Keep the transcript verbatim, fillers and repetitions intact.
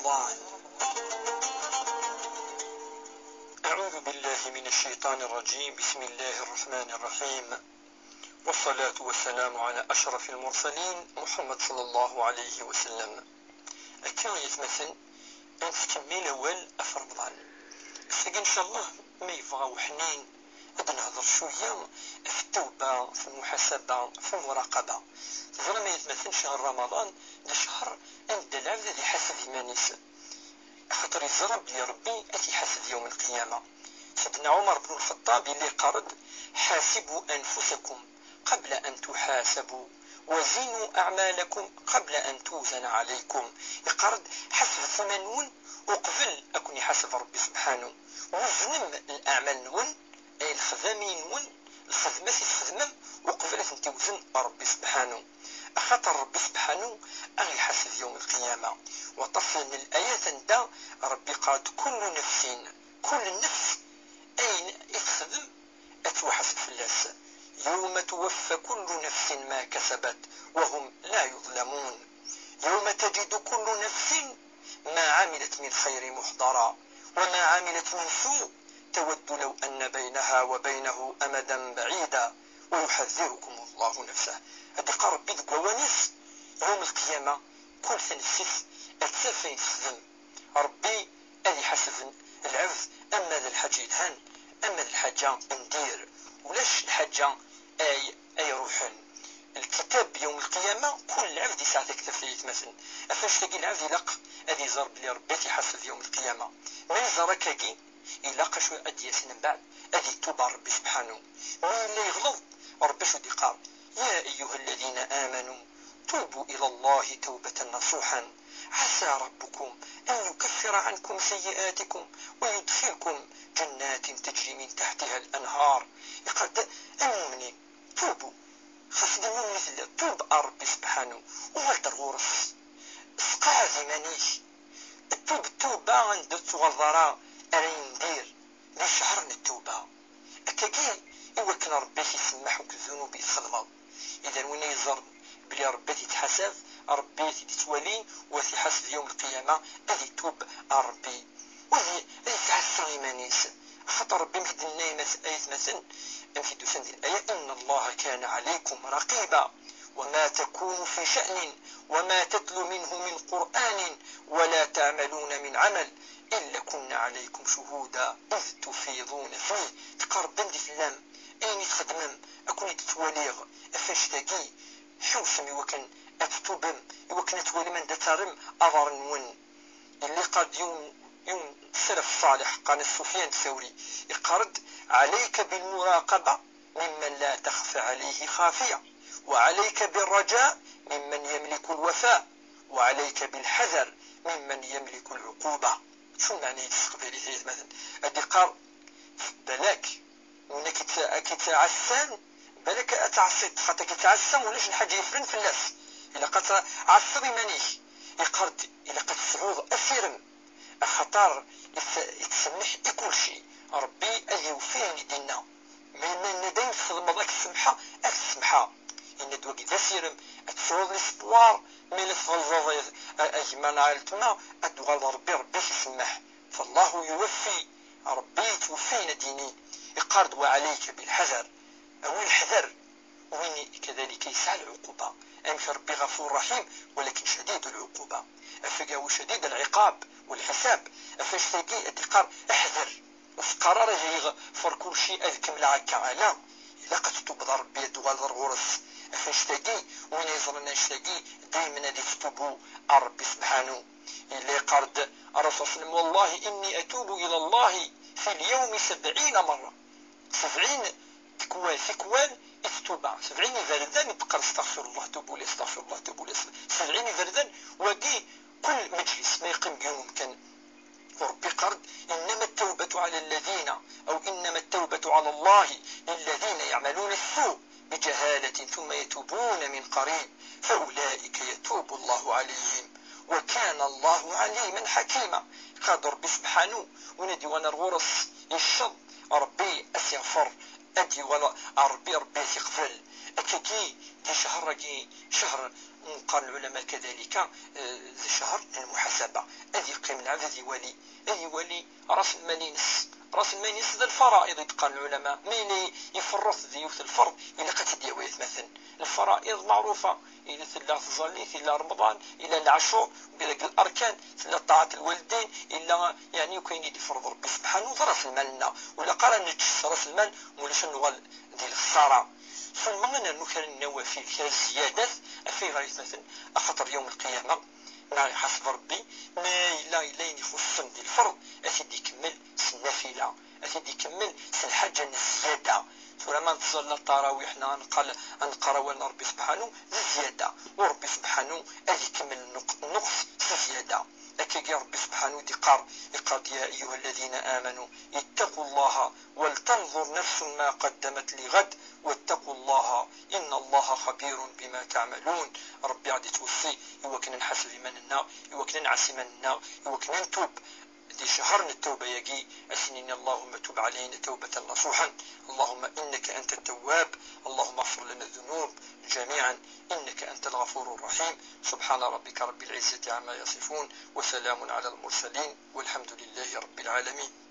الله. أعوذ بالله من الشيطان الرجيم. بسم الله الرحمن الرحيم. والصلاة والسلام على أشرف المرسلين محمد صلى الله عليه وسلم. Akka ay atmaten, ad nettkemmil awal ɣef Remḍan. Ass-agi, ncallah, ma yebɣa uḥnin, ad nehder cwiya ɣef ttawba, ɣef lmuḥasaba, ɣef lmuraqaba. Teẓram ay atmaten, ccher Ramaḍan d ccher anda lɛebd ad iḥaseb iman-is, axaṭer yeẓra belli Ṛebbi ad t-iḥaseb yawm lqiyama. Sidna Ɛumar bnu Lxeṭṭab yella yeqqar-d: حاسبوا أنفسكم قبل أن تحاسبوا وزنوا أعمالكم قبل أن توزن عليكم. Yeqqar-d: ḥasbet iman-nwen uqbel ad ken-iḥaseb Ṛebbi subḥanu. Weznem leɛmal-nwen, ay lexdami-nwen, lxedmat i txedmem, uqbel ad tent-iwzen Ṛebbi subḥanu. Axaṭer Ṛebbi subḥanu ad ɣ-iḥaseb yawm lqiyama. Waṭas n layat anda Ṛebbi yeqqar-d: كل نفس، كل nnefs, ayen i texdem ad twaḥaseb fell-as. يوم توفى كل نفس ما كسبت وهم لا يظلمون. يوم تجد كل نفس ما عملت من خير محضرا وما عملت من سوء تود لو أن بينها وبينه أمدا بعيدا ويحذركم الله نفسه. Ad d-iqqar Ṛebbi deg wawal-is, yawm lqiyama, kul tanefsit ad taf ayen texdem. Ṛebbi ad iḥaseb lɛebd ama d lḥaǧa yelhan, ama d lḥaǧa n dir. Ulac lḥaǧa ay, ay iruḥen. Lkitab yawm lqiyama, kul lɛebd yesɛa taktabt ay atmaten. Ɣef annect-agi lɛebd ilaq ad iẓer belli Ṛebbi ad t-iḥaseb yawm lqiyama. Ma iẓer akkagi, ilaq acu ad d-yasen mbeɛd, ad itub ɣer Ṛebbi subḥanu. Ma yella yeɣleḍ, Ṛebbi acu d-iqqar: يا أيها الذين آمنوا توبوا إلى الله توبة نصوحا عسى ربكم أن يكفر عنكم سيئاتكم ويدخلكم جنات تجري من تحتها الأنهار. Yeqqar-d: a lmumnin, tubu. Xas d imumni telliḍ, tub ar Ṛebbi subḥanu, uɣal-d ar ɣur-s. Sqeɛd iman-ik. Tub ttuba anda ur tuɣaleḍ ara ara yendir di ccher n ttuba. Akkagi i wakken Ṛebbi ad k-isemmeḥ akk ddunub i txedmeḍ. Idan win ay yeẓren belli Ṛebbi ad t-ittḥasab, Ṛebbi ad t-id-ittwali, u ad t-iḥaseb yawm lqiyama, ad itub ar Ṛebbi. U ad i-, ad ittɛassa iman-is. Axaṭer Ṛebbi amek i d-nenna ay atmaten, amek i d-usan di laya: إن الله كان عليكم رقيبا وما تكون في شأن وما تتلو منه من قرآن ولا تعملون من عمل إلا كنا عليكم شهودا إذ تفيضون فيه. Yeqqar Ṛebbi: anda i tellam, ayen i txeddmem, ad ken-id-ttwaliɣ. Ɣef annect-agi, ḥewsem i wakken ad tettubem, i wakken ad twalim anda terrem aḍar-nwen. Yella yeqqar-d yiwen, yiwen n salaf ṣṣaleḥ, qqaren-as Sufyan Thawri, yeqqar-d: عليك بالمراقبة ممن لا تخفى عليه خافية، وعليك بالرجاء ممن يملك الوفاء، وعليك بالحذر ممن يملك العقوبة. Acu meɛna-s s teqbaylit ay atmaten? Ad d-iqqar: balak win ad k-ittɛassan, balak ad tɛaṣiḍ, xaṭer k-ittɛassa ulac lḥaǧa yeffren fell-as. Ilaq ad tɛasseḍ iman-ik. Yeqqar-d: ilaq ad tesɛuḍ asirem, axaṭer it-, ittsemmiḥ i kulci. Ṛebbi ad iwfi ayen i d-inna. Ma yenna-d ayen txedmeḍ ad k-semḥeɣ, ad k-semḥeɣ. Yenna-d wagi d asirem, ad tesɛuḍ l'espoir, ma yella tɣelḍeḍ a, a, a gma neɣ a letma, ad d-tuɣaleḍ Ṛebbi, Ṛebbi ad k-isemmeḥ. Fallahu yuwaffi, Ṛebbi yettweffi ad d-yini. Yeqqar-d: وعليك بالحذر. Awi leḥder. Win kadalika yesɛa lɛuquba. Amek Ṛebbi ɣafur raḥim, walakin cadidu lɛuquba. Afeg awi cadidu lɛiqab, walḥisab. Ɣef annect-agi ad d-iqqar: Ḥder. Ur teqqar ara: ihi ɣfer kulci ad kemmleɣ akka. Ala, ilaq ad tettubeḍ ar Ṛebbi, ad d-tuɣaleḍ ar ɣur-s. Ɣef annect-agi, win yeẓran annect-agi, daymen ad ittubu ar Ṛebbi subḥanu. Yella yeqqar-d Ṛṛasul sallam: والله إني أتوب إلى الله في اليوم سبعين مرة. Sebɛin tikwal, tikwal i tettuba. Sebɛin iberdan i d-teqqar: استغفر الله، توبوا إليه، استغفر الله، توبوا إليه. Sebɛin iberdan, wagi kul meǧlis ma yeqqim deg yiwen umkan. U Ṛebbi yeqqar-d: إنما التوبة على الذين، أو إنما التوبة على الله للذين يعملون السوء بجهالة ثم يتوبون من قريب فأولئك يتوب الله عليهم وكان الله عليما حكيما. Yeqqar-d Ṛebbi subḥanu, win ad d-yuɣalen ar ɣur-s yecceḍ, Ṛebbi ad s-yeɣfer, ad d-yuɣal ar Ṛebbi, Ṛebbi ad t-iqbel. Akkagi, di ccher-agi, ccher, qqaren lɛulama kadalika, eh, d ccher n lmuḥasaba. Ad yeqqim lɛebd ad iwali, ad iwali ras lmal-ines. Ras lmal-ines d lfaraid i d-qqaren lɛulama. Ma yella iferret di yiwet lferḍ, ilaq ad tt-id-yawi atmaten. Lfaraid meɛrufa, illa tella tẓallit, illa Remḍan, illa lɛacur, deg larkan, tella ṭaɛat lwaldin, illa, yeɛni, akk ayen i d-ifreḍ Rebbi sebḥanu d ras lmal-nneɣ. Ur ilaq ara ad nečč s ras lmal, ma ulac ad nuɣal di lexsara. Summa ad nernu kra n nnawafil, kra n zziyadat, ɣef ayɣer i t-, axaṭer yawm lqiyama, ma iḥaseb Rebbi, ma yella, yella ayen ixuṣṣen di lferḍ, ad t-id-ikemmel s nnafila, ad t-id-ikemmel s lḥaǧa n zzyada. Tura ma nettẓalla ṭarawiḥ neɣ ad neqqal, ad neqqar awal n Rebbi sebḥanu, d zzyada. U Rebbi sebḥanu ad ikemmel nnuq-, nnuqs s zzyada. Akkagi Rebbi sebḥanu d-iqqar, iqqar-d: يا أيها الذين آمنوا اتقوا الله ولتنظر نفس ما قدمت لغد واتقوا الله إن الله خبير بما تعملون. Rebbi ad yettweṣṣi i wakken ad nḥaseb iman-nneɣ, i wakken ad nɛass iman-nneɣ, i wakken ad ntub. Di ccher n ttawba-agi, ad s-nini: اللهم تب علينا توبة نصوحا، اللهم إنك أنت التواب، اللهم اغفر لنا الذنوب جميعا، إنك أنت الغفور الرحيم. سبحان ربك رب العزة عما يصفون، وسلام على المرسلين، والحمد لله رب العالمين.